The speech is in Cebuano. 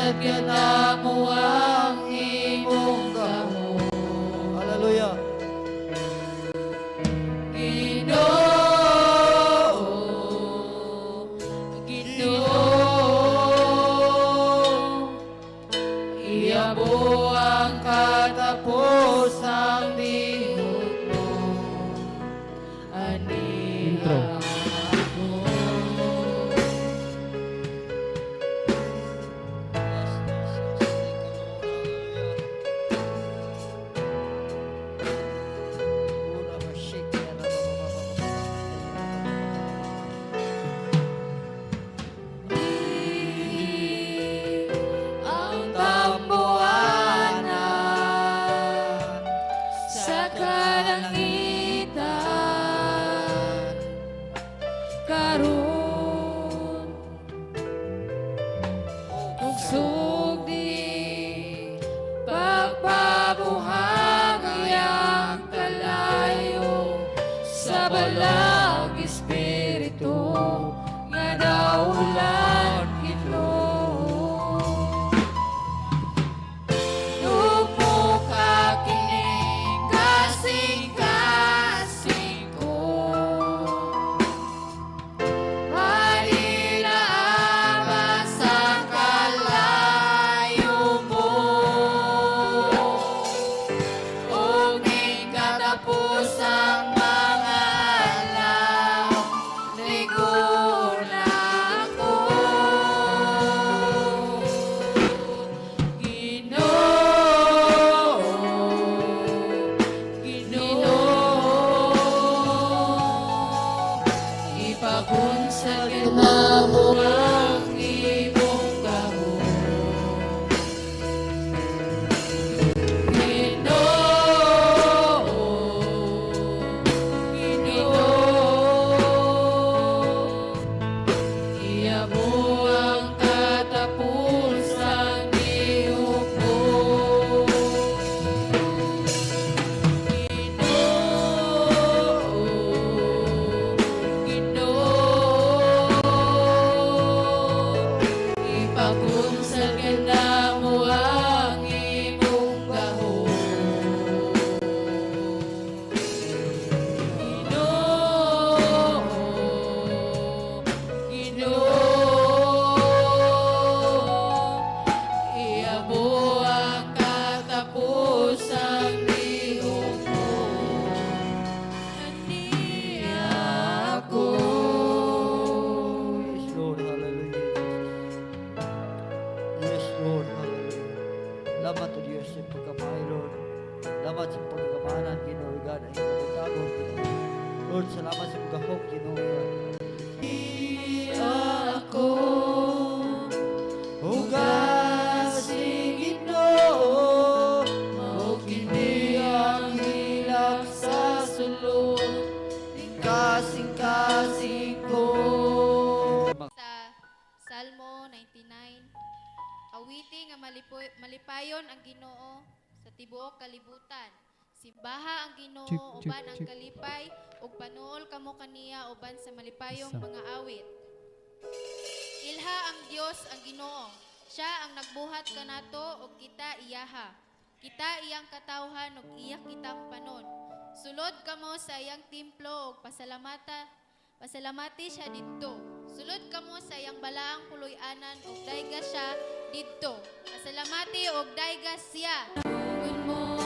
Ipakunsad ka namo ang imong gahom. Hallelujah. Ginoo, Ginoo, iyabo ang katapusang lihok mo. Ani Intro. Ako. Yes, Jesus. Thank you, Lord. Hallelujah. Ura ba shake ya ra ba ba ba ba ba ba. Ang tambuanan sa kalangitan karon ug sugdi pagpabuhag iyang kalayo sa balag espiritu nga daulan hidlom. Dupo ka kining kasing-kasing ko. Halina, Ama, sa kalayo mo. Ug ning katapusang mga adlaw, lig-on ako. Ginoo, Ginoo, ipakunsad namo ang imong gahom. Ginoo, Ginoo, iyabo ang katapusang lihok mo. Ginoo, Ginoo, ipakunsad namo ang imong gahom. Ginoo, Ginoo, iyabo ang katapusang lihok mo. Aniya ako. Yes, Lord. Hallelujah, Jesus. Yes, Lord. Hallelujah. Salamat o Diyos sa pagkamaayo, Lord. Salamat sa pagkakamanan, Ginoo God, ang iyong kabutagon, Ginoo. Lord, salamat sa pagkahok, Ginoo God. Ako hugas si Ginoo, mao kini ang hilak sa sulod Kasing-kasing ko. Sa Salmo 99, awiti nga malipayon ang Ginoo sa tibuok kalibutan. Simbaha ang Ginoo Check, check, uban ang check. Kalipay ug panuol kamo kaniya uban sa malipayong Isa. Mga awit. Ilha ang Dios ang Ginoo. Siya ang nagbuhat kanato ug kita iyaha. Kita iyang katawhan ug iya kitang panon. Sulod kamo sa iyang templo ug pasalamati siya didto. Sulod kamo sa iyang balaang puloy-anan ug dayga siya didto. Pasalamati ug dayga siya. Mo.